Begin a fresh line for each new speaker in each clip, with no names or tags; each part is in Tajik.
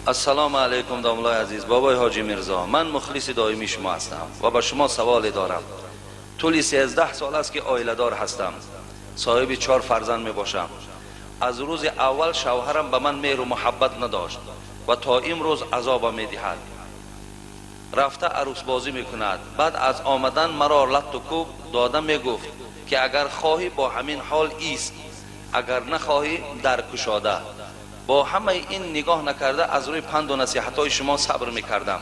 Ассалому алайкум, домлаи азиз, бобои ҳоҷи Мирзо. Ман мухлиси доимии шумо ҳастам ва ба шумо саволе дорам. Тӯли 13 сол аст, ки оиладор ҳастам, соҳиби чор фарзанд мебошам. Аз рӯзи аввал шавҳарам ба ман меҳру муҳаббат надошт ва то имрӯз азобам медиҳад. Рафта арӯсбозӣ мекунад. Баъд аз омадан маро латту кӯб дода мегуфт, ки агар хоҳӣ, бо ҳамин ҳол ист, агар нахоҳӣ, дар кушода. Бо ҳамаи ин нигоҳ накарда, аз рӯи панду насиҳатҳои шумо сабр мекардам.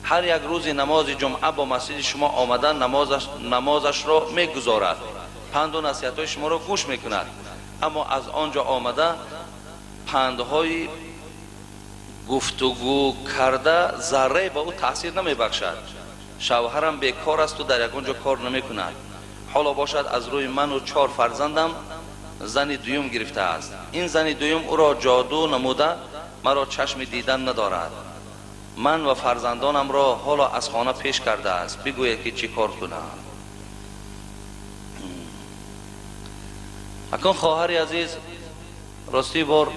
Ҳар як рӯзи намози ҷумъа бо масҷиди шумо омада, намозашро мегузорад, панду насиҳатҳои шуморо гӯш мекунад. Аммо аз он ҷо омада, пандҳои гуфтугӯ карда заррае ба ӯ таъсир намебахшад. Шавҳарам бекор асту дар ягон ҷо кор намекунад. Ҳоло бошад, аз рӯи ману чор фарзандам зани дуюм гирифтааст. Ин зани дуюм ӯро ҷоду намуда, маро чашми дидан надорад. Ман ва фарзандонамро ҳоло аз хона пеш кардааст. Бигӯед, ки чӣ кор кунам? Акун, хоҳари азиз, ростӣ бор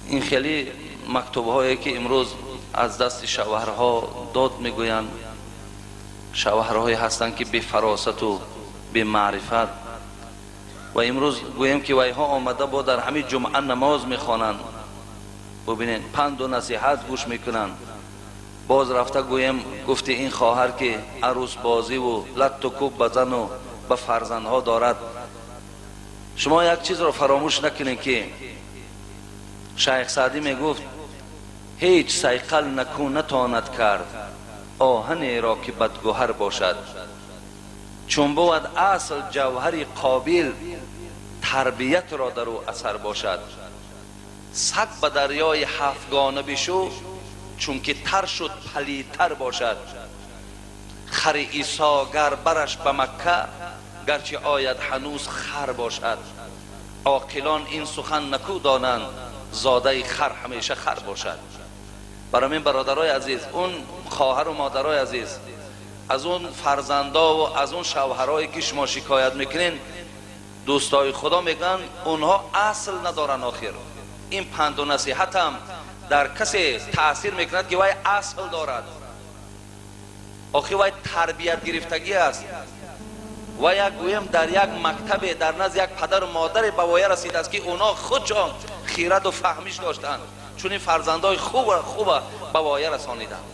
ин хеле мактубҳое, ки имрӯз аз дасти шавҳарҳо дод мегӯянд, шавҳарҳое ҳастанд, ки бефаросату бемаърифат, ва имрӯз гӯем, ки вайҳо омада бо дар ҳамин ҷумъа намоз мехонанд, бубинед, панду насиҳат гӯш мекунанд, боз рафта, гӯем, гуфти ин хоҳар, ки арӯсбозиву латту кӯб ба зану ба фарзандҳо дорад. Шумо як чизро фаромӯш накунед, ки шайх Саъдӣ мегуфт: «Ҳеҷ сайқал наку натонад кард оҳанеро, ки бадгӯҳар бошад. Чун бувад асл ҷавҳари қобил, тарбиятро дар ӯ асар бошад. Саг ба дарёи ҳафтгона бишу, чунки тар шуд, палидтар бошад. Хари Исо гар бараш ба Макка, гарчи ояд, ҳанӯз хар бошад. Оқилон ин сухан наку донанд: зодаи хар ҳамеша хар бошад». Барои мин, бародарои азиз, он хоҳару модарои азиз, аз он фарзандову аз он шавҳарое, ки шумо шикоят мекунед, дӯстои Худо мегӯянд, онҳо асл надоранд. Охир ин панду насиҳатам дар касе таъсир мекунад, ки вай асл дорад. Охир вай тарбият гирифтагӣ аст ва як, гӯем, дар як мактабе, дар назди як падару модаре ба воя расидааст, ки онҳо худшон хираду фаҳмиш доштанд, чунин фарзандои хуба ба воя расониданд,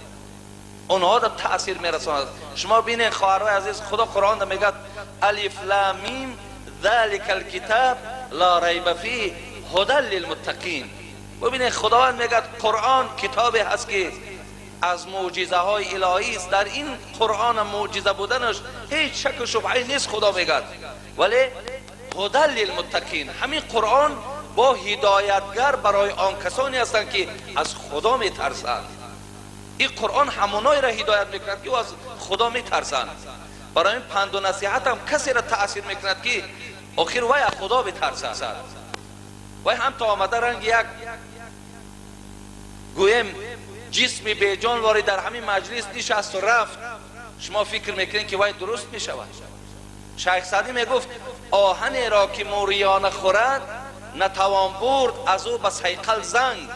онҳоро таъсир мерасонад. Шумо бинед, хоҳарҳои азиз, Худо Қуръонда мегӯяд: «Алиф лам мим залика алкитаб ла райба фих ҳудан лилмуттақин». Бубинед, Худованд мегӯяд, Қуръон китобе ҳаст, ки аз мӯъҷизаҳои илоҳист. Дар ин Қуръон мӯъҷиза буданаш ҳеҷ шаку шубҳае нест, Худо мегӯяд. Вале ҳудан лилмуттақин, ҳамин Қуръон бо ҳидоятгар барои он касоне ҳастанд, ки аз Худо метарсанд. Ин Қуръон ҳамоноеро ҳидоят мекунад, ки аз Худо метарсанд. Барои ин панду насиҳатам касеро таъсир мекунад, ки охир вай аз Худо битарсад. Вай ҳам то омада ранги як, гӯем, ҷисми беҷон ворид дар ҳамин маҷлис нишасту рафт, шумо фикр мекунед, ки вай дуруст мешавад? Шайх Саъдӣ мегуфт: «Оҳанеро, ки мӯриёна хӯрад, натавон бурд аз ӯ ба сайқал занг.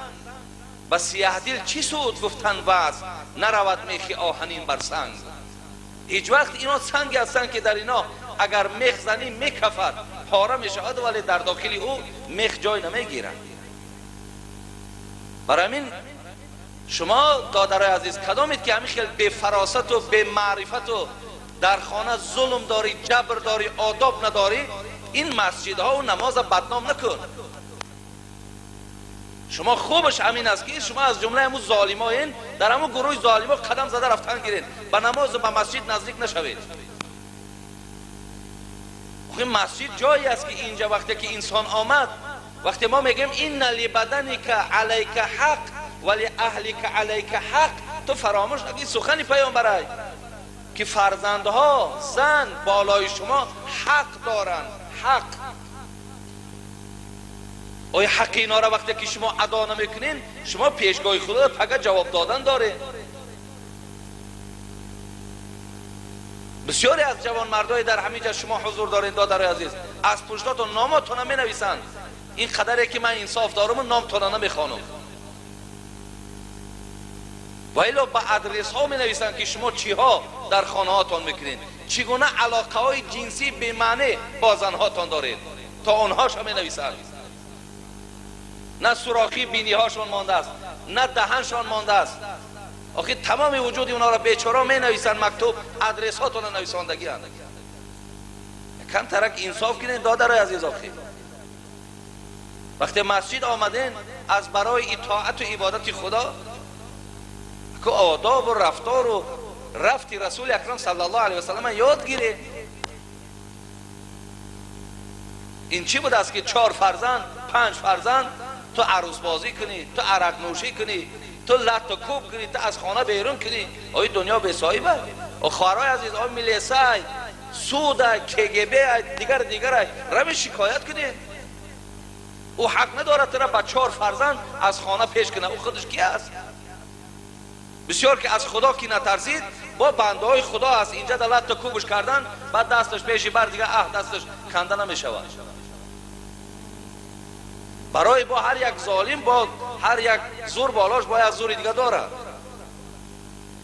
Ба сияҳдил чӣ суд гуфтан ваъз, наравад мехи оҳанин бар санг». Ҳеҷ вақт ино санге ҳастанд, ки дар ино агар мех занӣ, мекафад, пора мешавад, вале дар дохили ӯ мех ҷой намегирад. Барои ҳамин шумо, додарои азиз, кадомед, ки ҳамин хел бефаросату бемаърифату дар хона зулм дорӣ, ҷабр дорӣ, одоб надорӣ, ин масҷидҳову намоза бадном накун. Шумо хубаш ҳамин аст, ки шумо аз ҷумлаи ҳамун золимоен, дар ҳамун гурӯҳи золимо қадам зада рафтан гиред, ба намозу ба масҷид наздик нашавед. Охи масҷид ҷое аст, ки инҷа вақте ки инсон омад, вақте мо мегӯем: «Инна либаданика алайка ҳақ ва лиаҳлика алайка ҳақ», ту фаромӯш накун сухани паёмбарай, ки фарзандҳо, зан болои шумо ҳақ доранд, ҳақ. Оё ҳаққи инора вақте ки шумо адо намекунед, шумо пешгоҳи Худо пага ҷавоб додан доред? Бисёре аз ҷавонмардое дар ҳамин ҷа шумо ҳузур доред, додарои азиз, аз пуштотон номотона менависанд. Ин қадаре ки ман инсоф доруму номтона намехонам. Ва илло ба адресҳо менависанд, ки шумо чиҳо дар хонаҳотон мекунед, чӣ гуна алоқаҳои ҷинсии бемаъне бо занҳотон доред, то онҳоша менависанд. На сурохи биниҳошон мондааст, на даҳаншон мондааст. Охи тамоми вуҷуди онҳоро бечора менависанд, мактуб адресҳотонро нависондагианд. Камтарак инсоф кунед, додарои азиз. Охи вақте масҷид омаден аз барои итоату ибодати Худо, ку одобу рафтору рафти Расули Акрам саллаллоҳу алайҳи васаллам ёд гиред. Ин чӣ будааст, ки чор фарзанд, панҷ фарзанд, ту арӯсбозӣ кунӣ, ту арақнӯшӣ кунӣ, ту латту кӯб кунӣ, ту аз хона берун кунӣ? Ои дунё бесоҳиба. Хоҳарои азиз, о милисай, суда, КГБ, дигар дигарай рави шикоят кунед. Ӯ ҳақ надорад тура ба чор фарзанд аз хона пеш кунад. Ӯ худаш ки аст? Бисёр ки аз Худо ки натарсид, бо бандаҳои Худо аст. Инҷа да латту кӯбш кардан, баъд дасташ пеши бар дига, аҳ, дасташ канда намешавад. Барои бо ҳар як золим, бо ҳар як зур болош бояд зури дига дорад.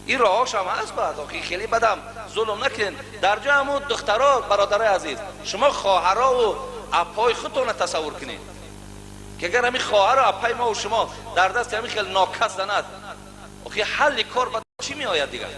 Ин роҳошам ҳаст. Баъд охи хеле бадам зулм накунед дар ҷо ҳамун духтаро. Бародарои азиз, шумо хоҳарову апҳои худтонро тасаввур кунед, ки агар ҳамин хоҳару апҳои мову шумо дар дасти ҳамин хел нокас занад, охи ҳалли кор ба чӣ меояд дигар?